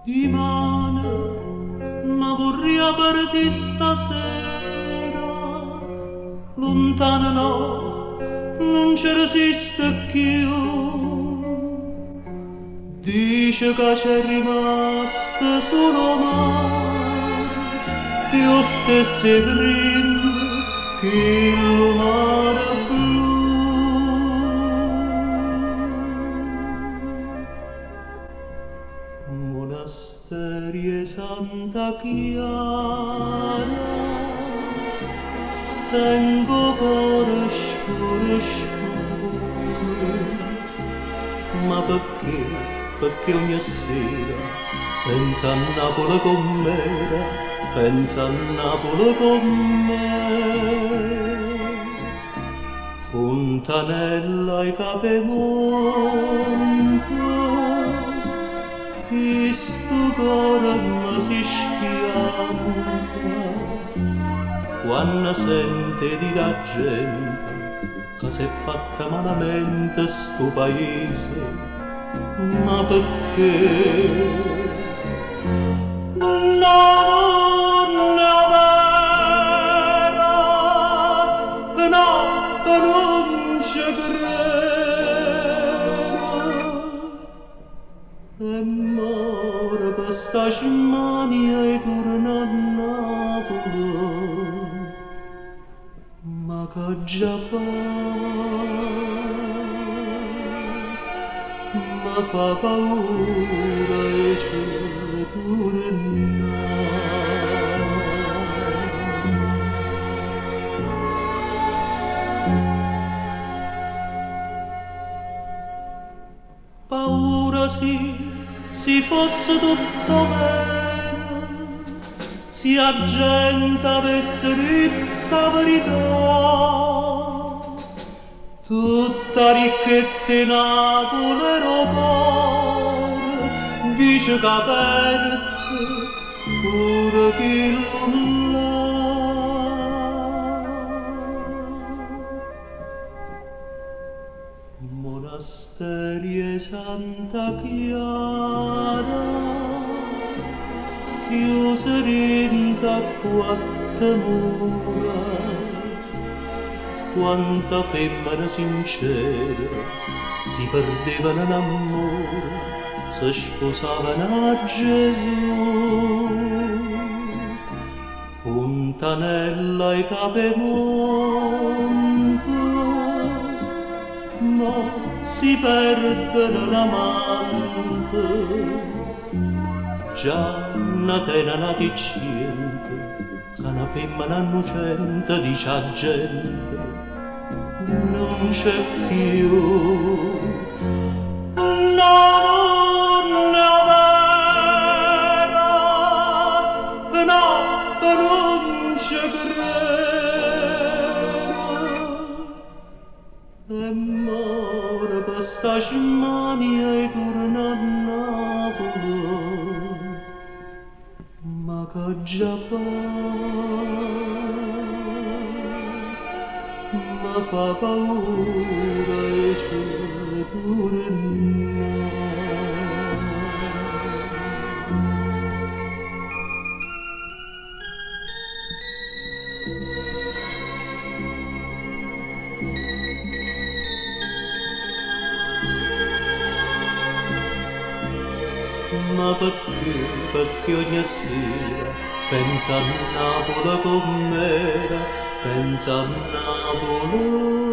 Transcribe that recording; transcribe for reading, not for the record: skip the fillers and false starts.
Dimane, ma vurria partì stasera, Luntano no, nun ce resisto cchiù. Dice ca c'è rimasto solo 'o mare, che 'o stesso 'e primma, chillu mare blu. Monasterio 'e Santa Chiara, tengo 'o core scuro scuro, ma pecché, pecché ogne sera penso a Napule comm'era, penso a Napule comm'era. Funtanella 'e Capemonte, chistu core me si schianta quanno sente 'e dì d' 'a gente ca s'è fatto malamente stu paese. Ma pecché? No, nun è overo, no, nun ce crero. E moro pe' 'sta smania 'e turnà a Napule, ma ch'aggia fa? Me fa paura 'e ce turnà. Paura sì, si fosse tutto overo, si 'a gente avesse ditto 'a verità, tutta 'a ricchezza 'e Napule era 'o core, dice ch'ha perzo pure chillu llà. Monasterio 'e Santa Chiara, chiuso dint' a quatte mura, quanta femmene sincere si perdevano n'ammore, se spusavano a Gesù. Funtanella 'e Capemonte, mo si perdeno n'amante, già ne teneno n'ati cciente, ca na femmena 'nnucente, dice 'a gente, nun c'è cchiù. No, nun è overo, no, nun ce crero. E moro pe' 'sta smania 'e turnà a Napule, ma ch'aggia fa? Me fa paura 'e ce turnà. Ma pecché, pecché ogne sera penso a Napule comm'era, penso a Napule.